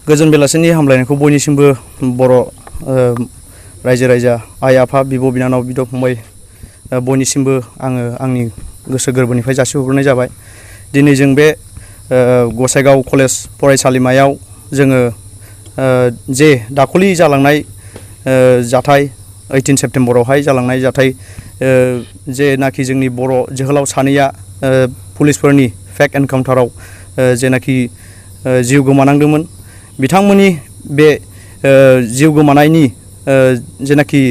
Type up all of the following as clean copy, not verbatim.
गोजोन बेलासिनि हामलायनायखौ बयनिसिमबो बर' रायजो राजा आइ आफा बिब' बिनानाव बिदा फंबाय बयनिसिमबो आङो आंनि गोसो गोरबोनिफ्राय जासिहरनाय जाबाय। दिनै जों बे गसाइगाव कलेज फरायसालिमायाव जोङो जे दाखालि जालांनाय जाथाय 18 सेप्तेम्बरावहाय जालांनाय जाथाय जेनाखि जोंनि बर' जोहोलाव सानैया पुलिसफोरनि फेक एनकाउन्टाराव जेनाखि जिउ गोमानांदोंमोन बिथांमोननि बे जिउ गोमानायनि जेनाखि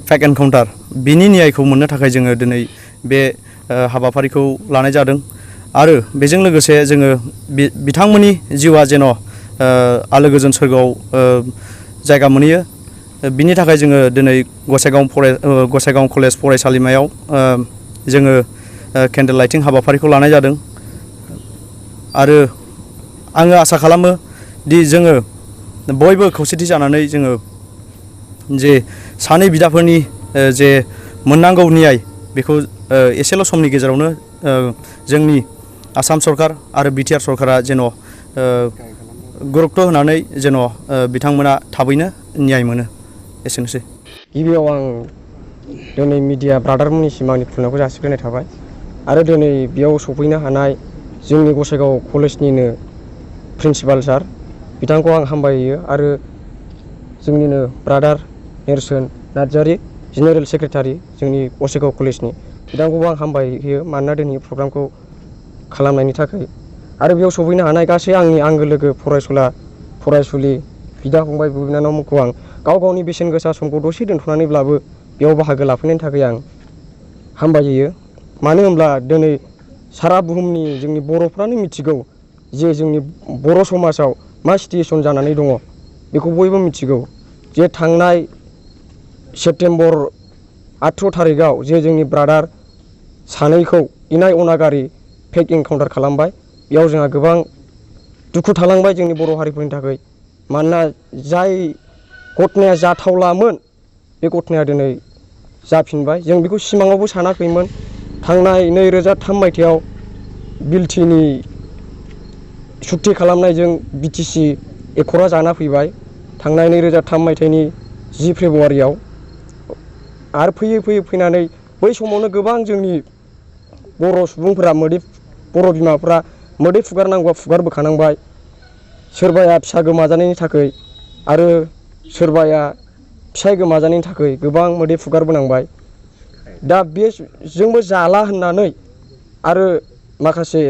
फेक एनकाउन्टार बिनि न्यायखौ मोननो थाखाय जोङो दिनै बे हाबाफारिखौ लानाय जादों आरो बेजों लोगोसे जोङो बिथांमोननि जिउआ जेन' आलो गोजोन सोरगोआव जायगा मोनहैयो बिनि थाखाय जोङो दिनै गसाइगाव कलेज फरायसालिमायाव जोङो केन्डेल लाइटिं हाबाफारिखौ लानाय जादों आरो आङो आसा खालामो दि जोङो बयबो खौसेथि जानानै जोङो जे सानै बिदाफोरनि जे मोननांगौ न्याय बेखौ एसेल' समनि गेजेरावनो जोंनि आसाम सरकार आरो बिटिआर सरकारा जेन' गुरुत्त' होनानै जेन' बिथांमोना थाबैनो न्याय मोनो। एसेनोसै। गिबियाव आं दिनै मिडिया ब्रादारमोननिसिम आंनि खुलुमनायखौ जासिग्रोनाय थाबाय आरो दिनै बेयाव सफैनो हानाय जोंनि गसाइगाव कलेजनिनो प्रिन्सिपाल सार बिथांखौ आं हामबाय होयो आरो जोंनिनो ब्रादार नेरसोन नार्जारि जेनेरेल सेक्रेटारि जोंनि गसाइगाव कलेजनि बिथांखौबो आं हामबाय होयो मानोना दिनै प्रग्रामखौ खालामनायनि थाखाय आरो बेयाव सफैनो हानाय गासै आंनि आंगो लोगो फरायसुला फरायसुलि बिदा फंबाय बिनानावमोनखौ आं गाव गावनि बेसेन गोसा समखौ दसे दोनथ'नानैब्लाबो बेयाव बाहागो लाफैनायनि थाखाय आं हामबाय होयो। मानो होनब्ला दिनै सारा बुहुमनि जोंनि बर'फ्रानो मिथिगौ जे जोंनि बर' समाजाव मा सिटुएसन जानानै दङ बेखौ बयबो मिथिगौ जे थांनाय सेप्तेम्बर 18 थारिखआव जे जोंनि ब्रादार सानैखौ इनाय अनागारि फेक एनकाउन्टार खालामबाय बेयाव जोंहा गोबां दुखु थालांबाय जोंनि बर' हारिफोरनि थाखाय मानोना जाय घटनाया जाथावलामोन बे घटनाया दिनै जाफिनबाय जों बेखौ सिमाङावबो सानाखैमोन। थांनाय 2003 मायथाइयाव बिलटिनि सुक्ति खालामनायजों बिटिसि एकर्डआ जाना फैबाय थांनाय 2003 मायथाइनि 10 फेब्रुवारियाव आरो फैयै फैयै फैनानै बै समावनो गोबां जोंनि बर' सुबुंफोरा बर' बिमाफ्रा मोदै फुगारनांगौआ फुगारबोखानांबाय सोरबाया फिसा गोमाजानायनि थाखाय आरो सोरबाया फिसाय गोमाजानायनि थाखाय गोबां मोदै फुगारबोनांबाय। दा बे जोंबो जाला होननानै आरो माखासे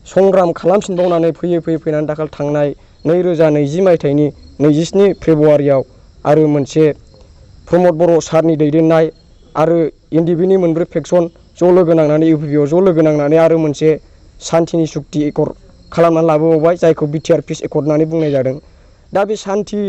संग्राम खालामफिनबावनानै फैयै फैनानै दाखालि थांनाय 2020 मायथाइनि 27 फेब्रुवारियाव आरो मोनसे प्रमद बर' सारनि दैदेननाय आरो एनडिएफबि मोनब्रै फेक्सन ज' लोगो नांनानै इउपिपिआव ज' लोगो नांनानै आरो मोनसे सान्थिनि सुक्ति एकर्ड खालामनानै लाबोबावबाय जायखौ बिटिआर पिस एकर्ड होननानै बुंनाय जादों। दा बे सान्थि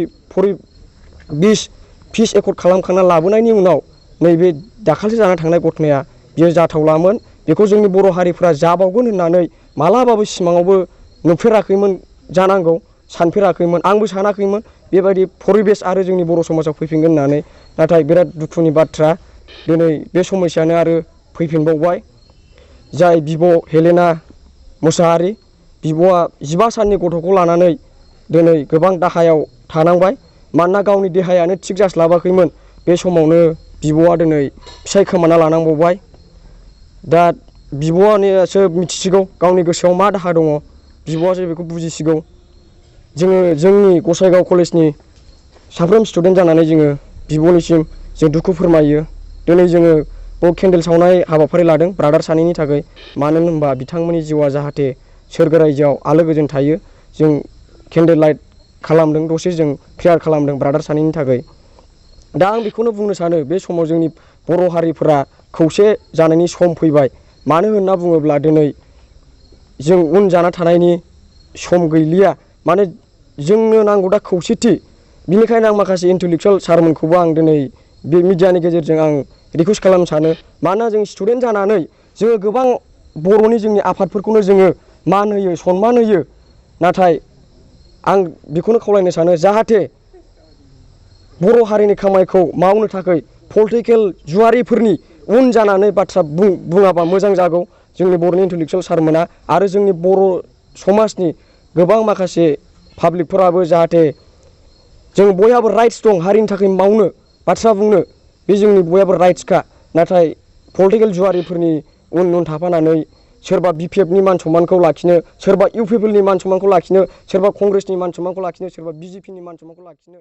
पिस एकर्ड खालामखांना लाबोनायनि उनाव नैबे दाखालिसो जाना थांनाय घटनाया बियो जाथावलामोन बेखौ जोंनि बर' हारिफ्रा जाबावगोन होननानै मालाबाबो सिमाङावबो नुफेराखैमोन जानांगौ सानफेराखैमोन आंबो सानाखैमोन बेबायदि परिबेस आरो जोंनि बर' समाजाव फैफिनगोन होननानै नाथाय बिराद दुखुनि बाथ्रा दिनै बे समयसायानो आरो फैफिनबावबाय। जाय बिब' हेलेना मोसाहारि बिब'आ 15 साननि गथ'खौ लानानै दिनै गोबां दाहायाव थानांबाय मानोना गावनि देहायानो थिग जास्लाबाखैमोन बे समावनो बिब'आ दिनै फिसाय खोमाना लानांबावबाय। दा बिब'आसो मिथिसिगौ गावनि गोसोआव मा दाहा दङ बिब'आसो बेखौ बुजिसिगौ। जोङो जोंनि गसाइगाव कलेजनि साफ्रोम स्टुडेन्ट जानानै जोङो बिब'निसिम जों दुखु फोरमायो। दिनै जोङो बाव केन्डेल सावनाय हाबाफारि लादों ब्रादार सानैनि थाखाय मानो होनबा बिथांमोननि जिउआ जाहाथे सोरगो रायजोआव आलो गोजोन थायो जों केन्डेल लाइट खालामदों दसे जों प्रेयार खालामदों ब्रादार सानैनि थाखाय। दा आं बेखौनो बुंनो सानो बे समाव जोंनि बर' हारिफोरा खौसे जानायनि सम फैबाय मानो होनना बुङोब्ला दिनै जों उन जाना थानायनि सम गैलिया माने जोंनो नांगौ दा खौसेथि बिनिखायनो आं माखासे इन्टेलेक्सुयेल सारमोनखौबो आं दिनै बे मिडियानि गेजेरजों आं रिकुवेस्ट खालामनो सानो मानोना जों स्टुडेन्ट जानानै जोङो गोबां बर'नि जोंनि आफादफोरखौनो जोङो मान होयो सनमान होयो नाथाय आं बेखौनो खावलायनो सानो जाहाथे बर' हारिनि खामानिखौ मावनो थाखाय पलिटिकेल जुवारिफोरनि उन जानानै बाथ्रा बुङाबा मोजां जागौ जोंनि बर'नि इन्टेलेक्सुयेल सारमोना आरो जोंनि बर' समाजनि गोबां माखासे पाब्लिकफोराबो जाहाथे जों बयहाबो राइट्स दं हारिनि थाखाय मावनो बाथ्रा बुंनो बे जोंनि बयहाबो राइट्सखा नाथाय पलिटिकेल जुवारिफोरनि उन थाफानानै सोरबा BPFनि मान सन्मानखौ लाखिनो सोरबा UPPनि मान सन्मानखौ लाखिनो सोरबा कंग्रेसनि मान सन्मानखौ लाखिनो सोरबा BJPनि मान सन्मानखौ लाखिनो